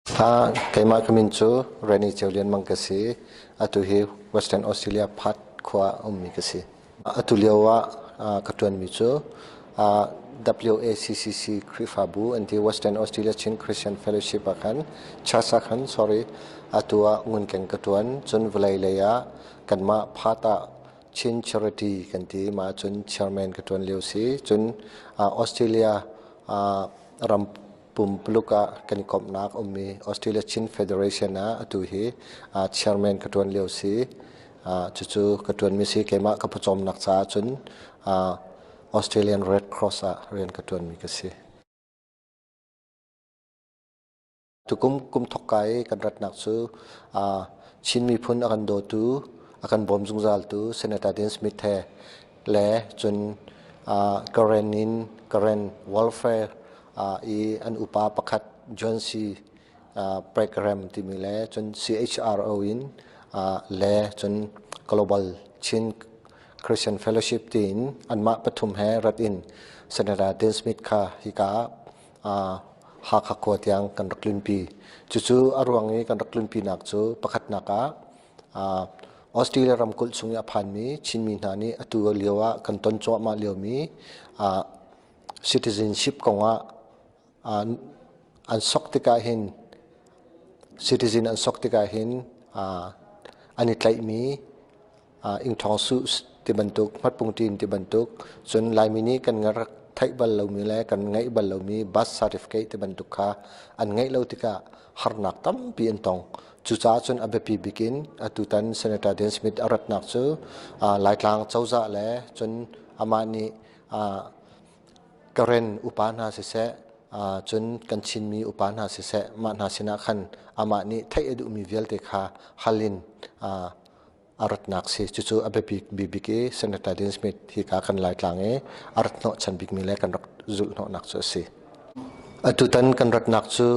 Keimah ka min cu Renny Ceu Lian Mang ka si. Atu hi Western Australia Perth khua ummi ka si. Atu lio ah ka ṭuanmi cu WACCC Khrihfabu an ti Western Australia Chin Christian Fellowship ah khan church ah khan sorry atu ah ngunkeng ka ṭuan. Cun vawlei lei ah kanmah Perth ah Chin Charity kan ti mah cun chairman ka ṭuan lio si. Cun Australia ram pumpuluk ah kan i komhnak ummi Australia Chin Federation ah atu hi chairman ka ṭuan lio si. Cucu ka ṭuanmi si keimah ka pawcawmnak caah cun Australian Red Cross ah rian ka ṭuanmi ka si. Tukum kum thokka i kan ratnak cu Chin miphun a kan dawtu, a kan bawm zungzaltu Senator Dean Smith he le cun Karen in Karen Welfare i an upa pakhat John C. Program timi le cun CHRO in le cun Global Chin Christian Fellowship tiin anmah pathum he rat in Senator Dean Smith kha hika ah Hakha khua tiang kan rak tlunpi. Cucu a ruang i kan rak tlunpinak cu pakhatnak ah Australia ramkulh chung i a phanmi Chinmi hna nih atu lio ah kan ton cuahmah liomi citizenship kongah an sok tikah hin citizen an sok tikah hin an i tlaihmi ingṭhawng suh ti bantuk hmatpungṭin ti bantuk cun Laimi nih kan rak theih bal lomi le kan ngeih bal lomi birth certificate ti bantuk kha an ngeih lo tikah harnak tampi an tong. Cucaah cun a biapi bik in atutan Senator Dan Smith a ratnak cu Laitlang cozah le cun amah nih Karen upa hna siseh cun kan Chinmi upa hna siseh mah hna sinah khan amah nih theih a duhmi vialte kha hal in a ratnak si. Cucu a biapi bik i Senator Dean Smith hika kan Laitlang i a rat hnawhchan bikmi le kan rak zulh hnawhnak cu a si. Atutan kan ratnak cu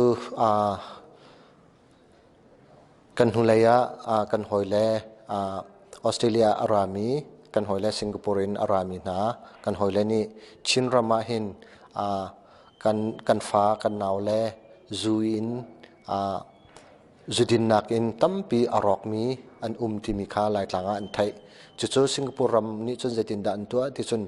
kan hnulei ah kan hawile Australia a rami, kan hawile Singapore in a rami hna, kan hawile nih Chinram ah hin kan fa, kan naule zu in zudinnak in tampi a rawkmi an um timi kha Laitlang ah an theih. Cucu Singapore ram nih cun zeitindah an tuah ti cun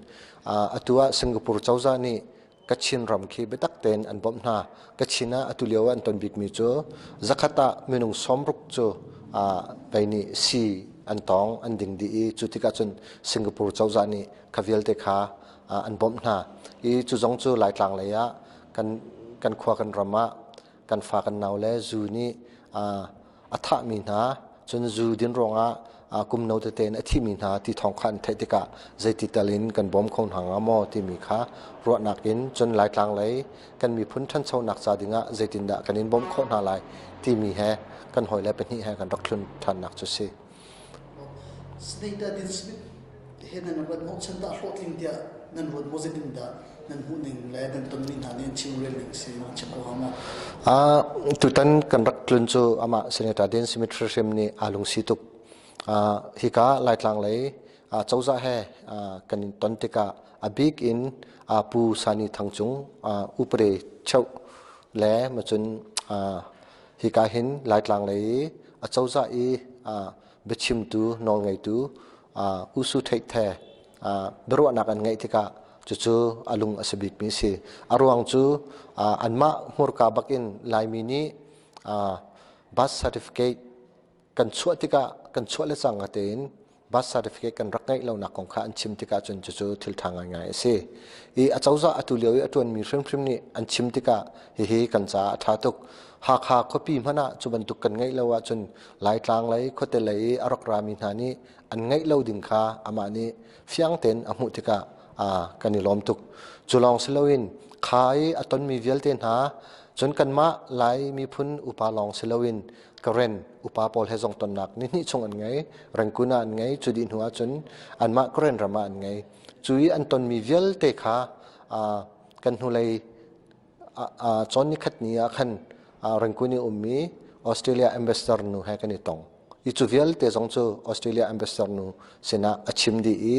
atu ah Singapore cozah nih Kachin ram khi biatak tein an bawmh hna. Kachin ah atu lio ah an ton bikmi cu zakhat ah minung 60 cu vei nih sii an tawng an ding dih i cu tikah cun Singapore cozah nih kha vialte kha an bawmh hna. I cu zong cu Laitlang lei ah kan khua kan ram ah kan fa kan nau le zu nih a thahmi hna cun zu din ruangah kum no tete in a thimi hna ti thawng kha an theih tikah zeiti tal in kan bawm kho hna hnga maw timi kha ruahnak in cun Laitlang lei kan miphun ṭhanchonak ca dingah zeitindah kan in bawmh khawh hna lai timi he kan hawile pahnih he kan rak thlun ṭhannak cu si. Senator Dean Smith he nan ruat hnawhchan dah hlawhtling tiah nan ruat maw zeitindah nan hmuhning le nan tonmi hna nih an chimrel ning si nan chim ko hnga maw? Tutan kan rak tlun cu amah Senator Dean Smith hrimhrim nih aa lungsi tuk. Hika Laitlang lei cozah he kan in ton tikah a bik in Pu Sani Thang Cung upade cheuh le macun hika hin Laitlang lei i acozah i biachimtu nawlngeitu U Su Theih The biaruahnak an ngeih tikah cucu a lung a si bikmi a si. A ruang cu anmah hmurka bakin Laimi nih birth certificate kan chuah tikah kan chuah le cangka tein birth certificate kan rak ngeih lonak kong kha an chim tikah cun cucu thil ṭha ngaingai a si. I acozah atu lio i a ṭuanmi hrimhrim nih an chim tikah hihi kan caah a ṭha tuk. Hakha khuapi hmanh ah cu bantuk kan ngeih lo ahcun Laitlang lei khuate lei i a rak rami hna nih an ngeih lo ding kha amah nih fiang tein a hmuh tikah kan i lawm tuk. Cu lawng si loin kha i a tonmi vialte hna cun kanmah Lai miphun upa lawng si loin Karen upa pawl he zong tonnak ni hnih chung an ngei Rangoon ah an ngei cu dih hnu ahcun anmah Karen ram ah an ngei cu i an tonmi vialte kha kan hnulei cawn ni khat ni ah khan Rangoon i ummi Australia ambassador nu he kan i tong i cu vialte zong cu Australia ambassador nu sinah a chim dih i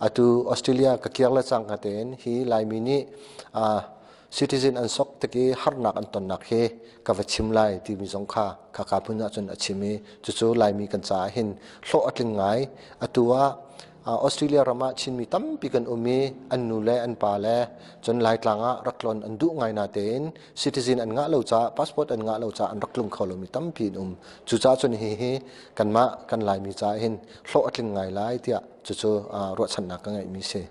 atu Australia ka kir le cangka tein hi Laimi nih. Citizen an sok tik i harnak an tonnak hi ka va chim lai timi zong kha khaka hmun ahcun a chim i cucu Laimi kan caah hin hlawh a tling ngai. Atu ah Australia ram ah Chinmi tampi kan um i an nu le an pa le cun Laitlang ah rak tlawn an duh ngai natein citizen an ngah lo caah passport an ngah lo caah an rak tlung kho lomi tampi an um. Cucaah cun hihi kanmah kan Laimi caah hin hlawh a tling ngai lai tiah cucu ruahchannak ka ngeihmi si.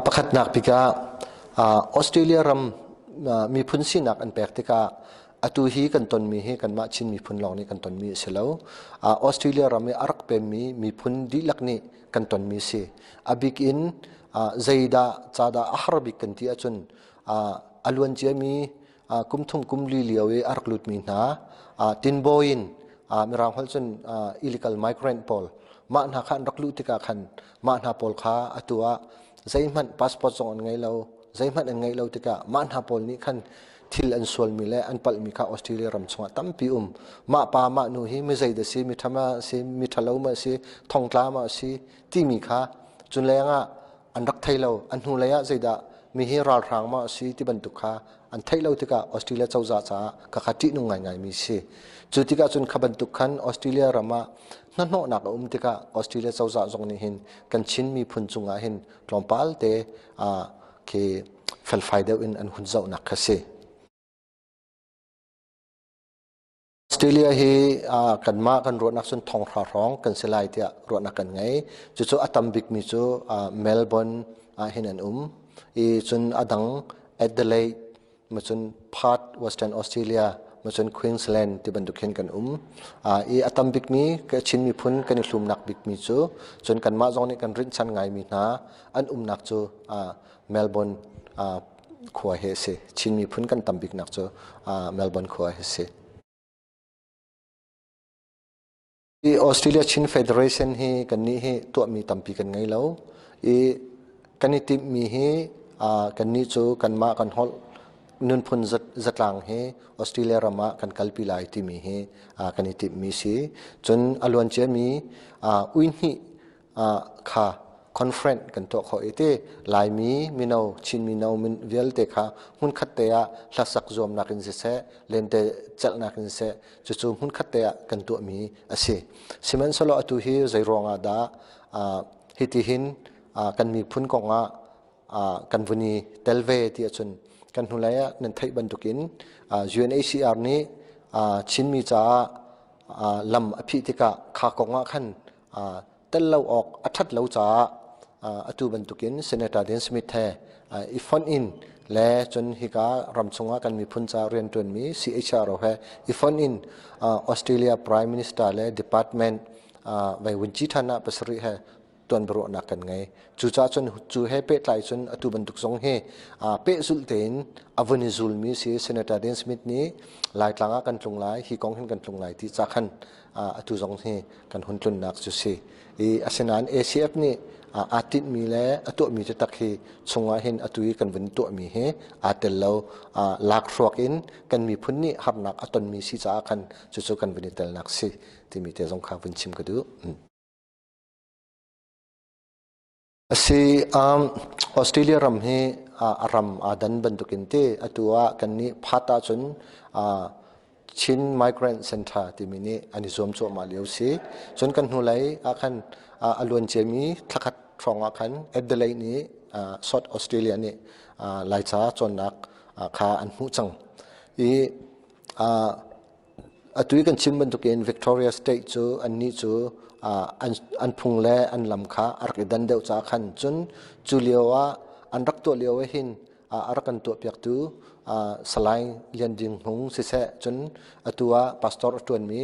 Pakhatnak bik ah Australia ram miphun sinak an pek tikah atu hi kan tonmi hi kanmah Chin miphun lawng nih kan tonmi a si lo. Australia ram i a rak pemmi miphun dihlak nih kan tonmi a si. A bik in zeidah ca dah a har bik kan ti ahcun a luan ciami kum thum kum li lio i a rak lutmi hna tinbawi in mirang holh cun illegal migrant pawl mah hna kha an rak luh tikah khan mah hna pawl kha atu ah zeihmanh passport zong an ngei lo, zeihmanh an ngeih lo tikah mah hna pawl nih khan thil an sualmi le an palhmi kha Australia ram chungah tampi um. Mah pa mah nu hi mi zei dah si, mi ṭha ma si, mi ṭhalo ma si, thongtla ma si timi kha cun lengah an rak thei lo. An hnulei ah zeidah mi hi ralhrang ma a si ti bantuk kha an theih lo tikah Australia cozah caah khakha ṭihnung ngaingaimi si. Cu tikah cun kha bantuk khan Australia ram ah hnahnawhnak a um tikah Australia cozah zong nih hin kan Chin miphun cungah hin tlawmpal te khi felfai deuh in an hun zohnak kha si. Australia hi kanmah kan ruahnak cun thonghra hrawng kan si lai tiah ruahnak kan ngei. Cucu a tam bikmi cu Melbourne ah hin an um. I cun a dang Adelaide, cun Perth, Western Australia, cun Queensland ti bantuk hin kan um. I a tam bikmi Chin miphun kan i hlumnak bikmi cu cun kanmah zong nih kan rinhchan ngaimi hna an umnak cu Melbourne khua hi a si. Chin miphun kan tam biknak cu Melbourne khua hi a si. I Australia Chin Federation hi kannih hi tuahmi tampi kan ngei lo. I kan i timhmi hi kannih cu kanmah kan holh nunphun zatlang hi Australia ram ah kan kalpi lai timi hi kan i timhmi si. Cun a luan ciami uihnih kha conference kan tuah khawh i ti Laimi mino, Chin mino vialte kha hmunkhat te ah hlasak zuamnak in siseh, lente celhnak in siseh, cucu hmunkhat te ah kan tuahmi a si. Sihmanhsehlaw atu hi zei ruangah dah hiti hin kan miphun kongah kan vun i tel ve ti ahcun kan hnulei ah nan theih bantukin UNHCR nih Chinmi caah lam a phih tikah kha kongah khan tel lo awk a ṭhat lo caah atu bantukin Senator Dan Smith he i fonh in le cun hika ram chungah kan miphun ca rianṭuanmi CHRO he i fonh in Australia Prime Minister le Department vai vunci ṭhan ah pasarih he tuanbiaruahnak kan ngei. Cucaah cun cu he pehtlai cun atu bantuk zong hi pehzulh tein a vun i zulmi si Senator Dan Smith nih Laitlang ah kan tlung lai, hi kong hin kan tlung lai ti ca khan atu zong hi kan hun tlunnak cu si. I asinain ACF nih aa tinhmi le a tuahmi taktak hi chungah hin atu i kan vun tuahmi hi aa tel lo. Lakhruak in kan miphun nih harnak a tonmi si caah khan cucu kan vun i telnak si timi te zong kha vun chim ka duh. Asi, Australia ram hi a ram aa dan bantukin te atu ah kannih Perth ahcun Chin Migrant Center timi nih an i zuam cuahmah lio si. Cun kan hnulei ah khan a luan ciami thlakhat hrawng ah khan Adelaide nih South Australia nih Laica cawnnak kha an hmuh cang. I Atu i kan chim bantukin Victoria State cu annih cu an phung le an lam kha a rak i dan deuh caah khan cun cu lio ah an rak tuah lio ah hin a rak kan tuahpiaktu Salai Lian Ding Hmung siseh, cun atu ah pastor a ṭuanmi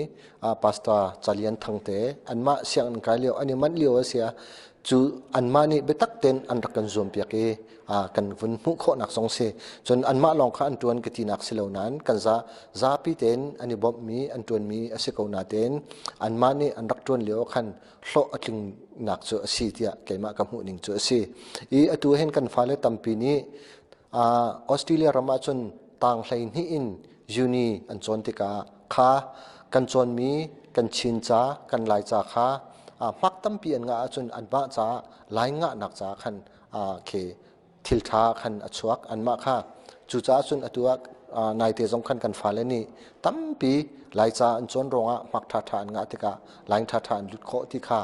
Pastor Ca Lian Thang te anmah sianginn kai lio an i manh lio a si ah cu anmah nih biatak tein an rak kan zuampiak i kan vun hmuh khawhnak zong si. Cun anmah lawng kha an ṭuan ka tinak si lo nain kan zapi tein an i bawmhmi an ṭuanmi a si ko natein anmah nih an rak ṭuan lio khan hlawh a tlingnak cu a si tiah keimah ka hmuh ning cu a si. I atu hin kan fale tampi nih Australia ram ahcun tang 12 in uni an cawn tikah kha kan cawnmi kan Chin ca kan Lai ca kha hmak tampi an ngah ahcun anmah caah Lai ngahnak caah khan. Khi thil ṭha khan a chuak anmah kha. Cucaah cun atu ah naite zong khan kan fale nih tampi Laica an cawn ruangah hmak ṭhaṭha an ngah tikah line ṭhaṭha an lut khawh ti kha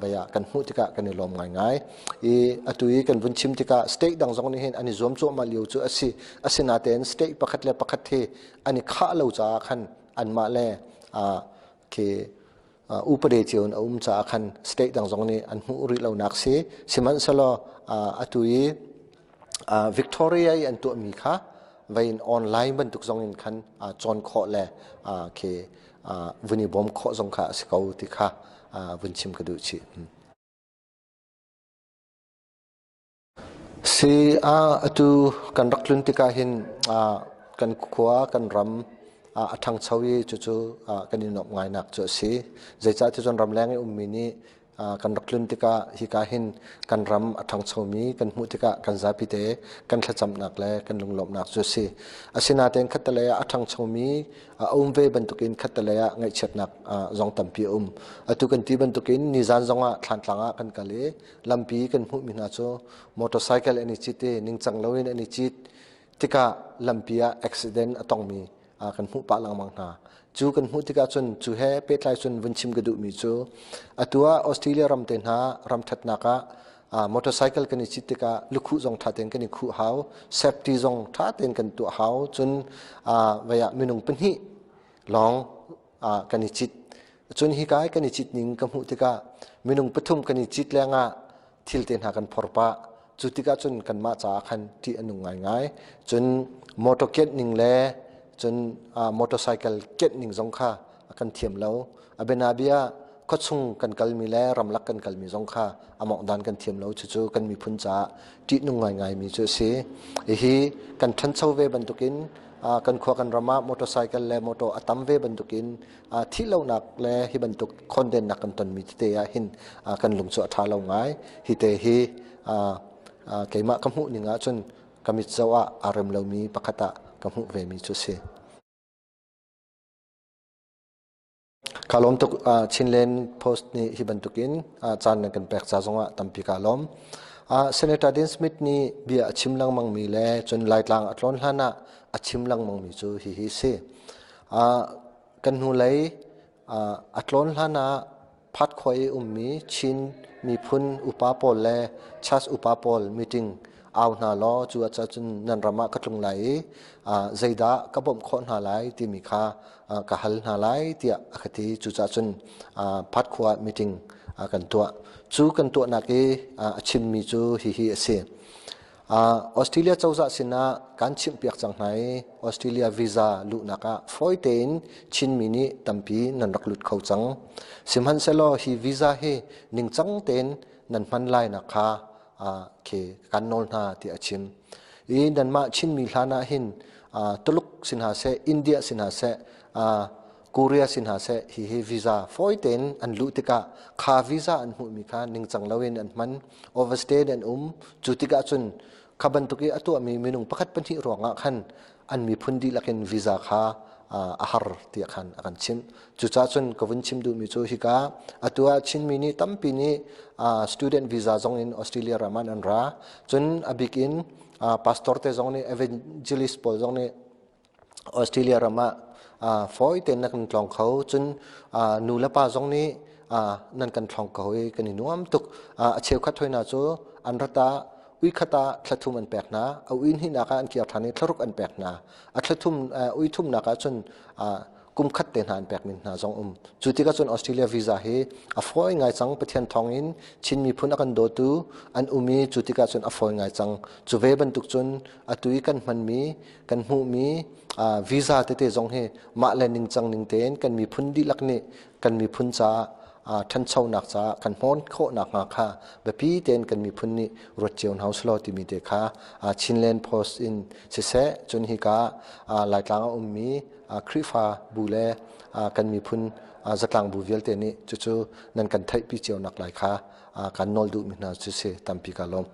vei ah kan hmuh tikah kan i lawm ngaingai. I atu i kan vun chim tikah state dang zong nih hin an i zuam cuahmah lio cu a si. Asinain state pakhat le pakhat hi an i khah lo caah khan anmah le khi upade cio in a um caah khan state dang zong nih an hmuh rih lonak si. Sihmanhsehlaw atu i Victoria i an tuahmi kha vein online bantuk zong in khan cawn khawh le khi vun i bawm khawh zong kha a si ko ti kha vun chim ka duh chih. Si atu kan rak tlun tikah hin kan khua kan ram a ṭhangcho i cucu kan i nuamh ngainak cu a si. Zeicah ti cun ramleng i ummi nih kan rak tlun tikah hika hin kan ram a ṭhangchomi kan hmuh tikah kan zapite kan thlacamnak le kan lunglawmhnak cu a si. Asinain khattelei ah a ṭhangchomi a um ve bantukin khattelei ah ngaihchiatnak zong tampi a um. Atu kan ti bantukin nizan zongah Thlantlang ah kan kal i lampi kan hmuhmi hna cu motorcycle an i cit i ningcang loin an i cit tikah lampi ah accident a tongmi kan hmuh pah lengmang hna. Cu kan hmuh tikah cun cu he pehtlai cun vun chim ka duhmi cu atu ah Australia ram te hna ram ṭhatnak ah motorcycle kan i cit tikah lukhuh zong ṭha tein kan i khuh hau, safety zong ṭha tein kan tuah hau, cun vei ah minung pahnih lawng kan i cit. Cun hika i kan i cit ning ka hmuh tikah minung pathum kan i cit lengah thil te hna kan phor pah. Cu tikah cun kanmah caah khan ṭih a nung ngaingai. Cun motor kianh ning le cun motorcycle kianh ning zong kha kan thiam lo. A bianabia khuachung kan kalmi le ramlak kan kalmi zong kha a mawngh dan kan thiam lo. Cucu kan miphun caah ṭihnung ngaingaimi cu a si. Hihi kan ṭhancho ve bantukin kan khua kan ram ah motorcycle le motor a tam ve bantukin thihlonak le hi bantuk khondennak kan tonmi tete ah hin kan lung cu a ṭha lo ngai. Hi te hi keimah ka hmuh ning ahcun ka mit zoh ah aa rem lomi pakhat ah ka hmuh vemi cu a si. Ka lawm tuk. Chinland Post nih hi bantukin caan nan kan pek ca zongah tampi ka lawm. Senator Dean Smith nih bia a chim lengmangmi le cun Laitlang a tlawn hlan ah a chim lengmangmi cu hihi si. Kan hnulei a tlawn hlan ah Phatkhua i ummi Chin miphun upa pawl le church upa pawl meeting au hna law cu ah cun nan ram ah ka tlung lai i zeidah ka bawmh khawh hna lai timi kha ka hal hna lai tiah a ka ti. Cucaah cun Phatkhua meeting kan tuah. Cu kan tuahnak i a chimmi cu hihi a si. Australia cozah sinah kan chimhpiak cang hna i Australia visa luhnak ah fawi tein Chinmi nih tampi nan rak lut kho cang. Sihmanhsehlaw hi visa hi ningcang tein nan hman lainak kha khi kan nawl hna tiah a chim. I nanmah Chinmi hlan ah hin Tuluk si hna seh, India si hna seh, Korea si hna seh hihi visa fawi tein an luh tikah kha visa an hmuhmi kha ningcang loin an hman, overstay an um. Cu tikah cun kha bantuk i a tuahmi minung pakhat pahnih ruangah khan an miphun dihlak in visa kha a har tiah khan a kan chimh. Cucaah cun ka vun chim duhmi cu hika atu ah Chinmi nih tampi nih student visa zong in Australia ram ah an ra. Cun a bik in pastor te zong nih evangelist pawl zong nih Australia ram ah fawi tein na kan tlawng kho. Cun nu le pa zong nih nan kan thlong ko i kan i nuam tuk. A cheukhat hoi hna cu an rat ah ui khat ah thla thum an pek hna. A ui hnihnak ah an kir ṭhan i thlaruk an pek hna. A thla thum ui thumnak ah cun kum khat te hna an pek min hna zong um. Cu tikah cun Australia visa hi a fawi ngai cang. Pathian thawng in Chin miphun a kan dawtu an um i cu tikah cun a fawi ngai cang. Cu ve bantuk cun atu i kan hmanmi kan hmuhmi visa tete zong hi mah le ningcang ning tein kan miphun dihlak nih kan miphun caah ṭhanchonak caah kan hmawn khawh nakhnga kha biapi tein kan miphun nih ruat cio hna usulaw timi te kha Chinland Post in siseh cun hika Laitlang a ummi Khrihfa bu le kan miphun zatlang bu vialte nih cucu nan kan theihpi cio nak lai kha kan nawl duhmi hna cu si tampi ka lawm.